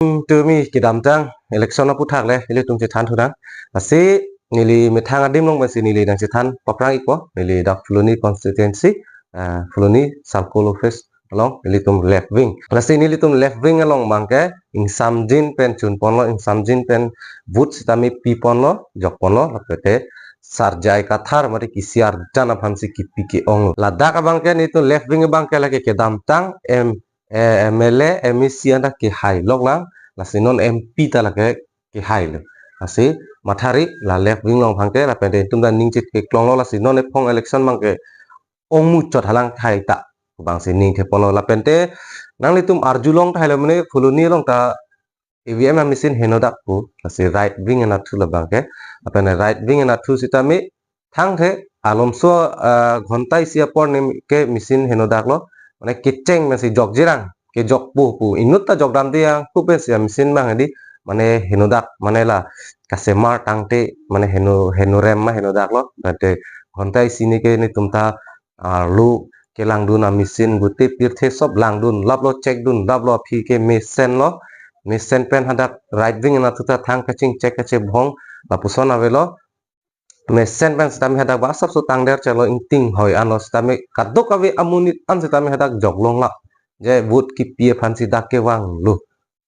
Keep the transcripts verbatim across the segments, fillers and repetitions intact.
Tumi kedamtang election aputhak le ilitum chethan thunang. Lasi neli methang adim along pensi neli nangchethan paprang ikpo, neli dak Phuloni constituency, ah, Phuloni circle office along nelitum left wing. Lasi nelitum left wing along abangke ingsamjin pen chunponlo, ingsamjin pen vote sitame piponlo, jokponlo, lapen te Sarjai Kathar mate K C R Jan aphansi kipi ke-onglo. Ladak abangke nelitum left wing abangke lake kedamtang M eh, M L A, M A C anta kehai loklang, lasi non M P ta lake kehailo. Lasi mathari la left wing along abangke, lapen te itum ta ning chit keklonglo, lasi non ephong election abangke ongmuchot halang hai ta, abangsi ning theponlo, lapen te nanglitum arjulong tahai lo mane Phuloni along ta E V M a machine henodak pu, lasi right wing anatthu labangke, lapen right wing anatthu sitame thangthe alomso, ah, ghonta isi apor neke machine henodaklo, mane kecheng pensi jokjirang, kejokpo pu, inut ta jokdamde yang pu pensi a machine abang hedi, mane henodak, mane la kasemar tangte, mane heno, henorem ma henodaklo, mate ghonta isi neke nelitum ta, ah, lo kelangdun a machine bute pirthe sop langdun laplo, check dun laplo, aphi ke mesenlo, mesen pen hadak right wing anatthu ta thang kachingchek kachebhong lapuson avelo. Mesen pen sitame hadak ba asapso tangder chelo, ingting hoi anlo sitame kadokave amonit an sitame hadak joklonglap. Je vote kipi aphansi dak kevanglo.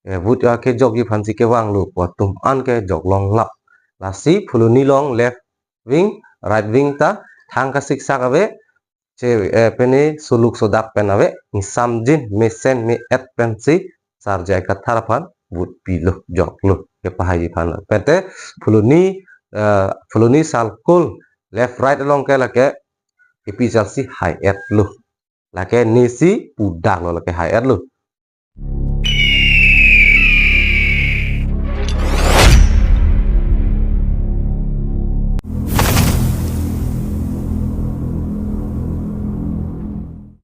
Eh, vote ya kejokji aphansi kevanglo pu atum an ke joklonglap. Lasi Phuloni along left wing, right wing ta thang kasiksak ave, che, eh, pene suluk sodak pen ave, ingsamjin mesen me-et pensi Sarjai Kathar aphan vote pilo, joklo, kepahai aphan. Lapen te Phuloni, eh, Phuloni circle left right along ke lake A P H L C hai-etlo. Lake nesi pudaklo, lake hai-etlo.